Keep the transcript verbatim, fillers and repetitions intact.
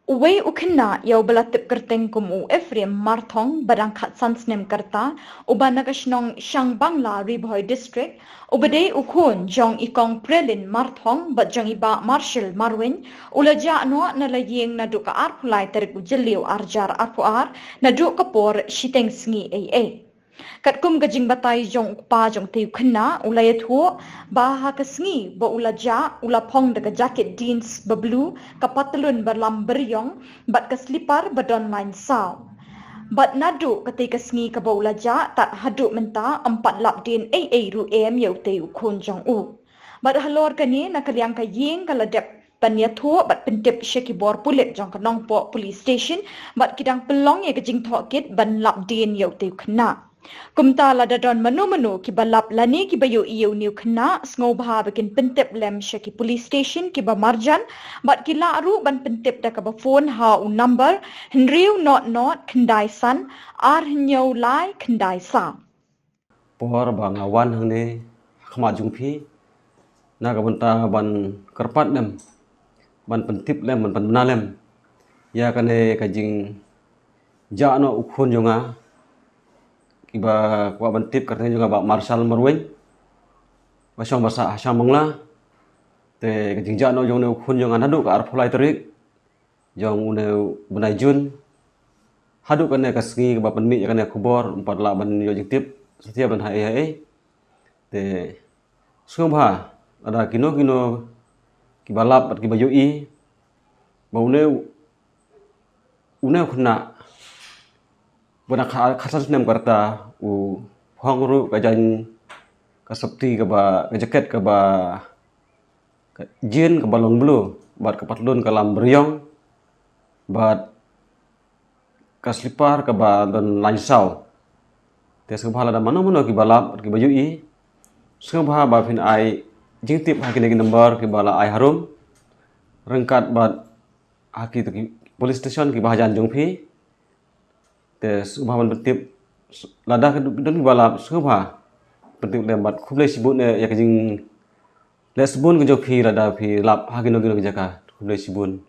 Uwei u khynnah ïa uba la tip kyrteng kum u Ephraim Marthong, ba dang khatsan snem ka rta, uba na ka shnong Shangbangla, Ri Bhoi District, uba dei u khun jong i Kong Prelin Marthong bad jong i Bah Marshal Marwein, u la jah noh na la ïing naduh ka arphew lai tarik u Jylliew arhajar arphew ar, naduh ka por shiteng sngi eiei. Katkum ka jingbatai jong u kpa jong utei u khynnah, u la ïathuh ba ha ka sngi ba u la jah, u la phong da ka jacket jeans ba blue, ka patlun ba lam byrïong bad ka slipar ba don lain saw. Bad naduh katei ka sngi kaba u la jah tad haduh mynta, ym pat lap dien eiei ruh em ïa utei u khun jong u. Bad halor kane, na ka liang ka ïing ka la dep ban ïathuh bad pyntip sha ki bor pulit jong ka Nongpoh Police Station, bad ki dang pynlong ïa ka jingtohkit ban lap dien ïa utei u khynnah. Kumta lada don mano mano kiba lap lane kiba ïohi ïa une u khynnah, sngewbha ba kin pyntip lem sha ki police station kiba marjan, bad ki lah ruh ban pyntip da kaba phone ha u number hynriew nod nod khyndai san ar hynñiew lai khyndai saw. Por ba nga wan hangne ha khmat jong phi na ka bynta ban kyrpad lem, ban pyntip lem, ban pynbna lem ïa kane ka jingjah noh u khun jong nga, kiba kwah ban tip kyrteng jong nga Bah Marshal Marwein, ba shong ba sah ha Shangbangla. Te ka jingjah noh jong une u khun jong nga naduh ka arphew lai tarik jong une u bnai Jun, haduh kane ka sngi kaba pynmih ïa kane ka khubor, ym pat lah ban ïoh jingtip satia ban ha ei ha ei. Te sngewbha lada kino kino kiba lap bad kiba ïohi ba une u, une u khynnah ba na ka, khatsan snem ka rta, u phong ruh ka jaiñ, ka sopti kaba, ka jacket kaba, ka jean kaba long blue, bad ka patlun ka lam byrïong, bad ka slipar kaba don lain saw. Te sngewbha lada mano mano kiba lap, kiba ïohi, sngewbha ba phin ai jingtip ha kine ki number kiba la ai harum, ryngkat bad ha ki, ki police station kiba hajan jong phi. Te sngewbha ban pyntip, lada ka don kiba lap, sngewbha pyntip lem bad khublei shibun, eh, ïa ka jingleh shibun ka jong phi lada phi lap ha kino kino ki jaka. Khublei shibun.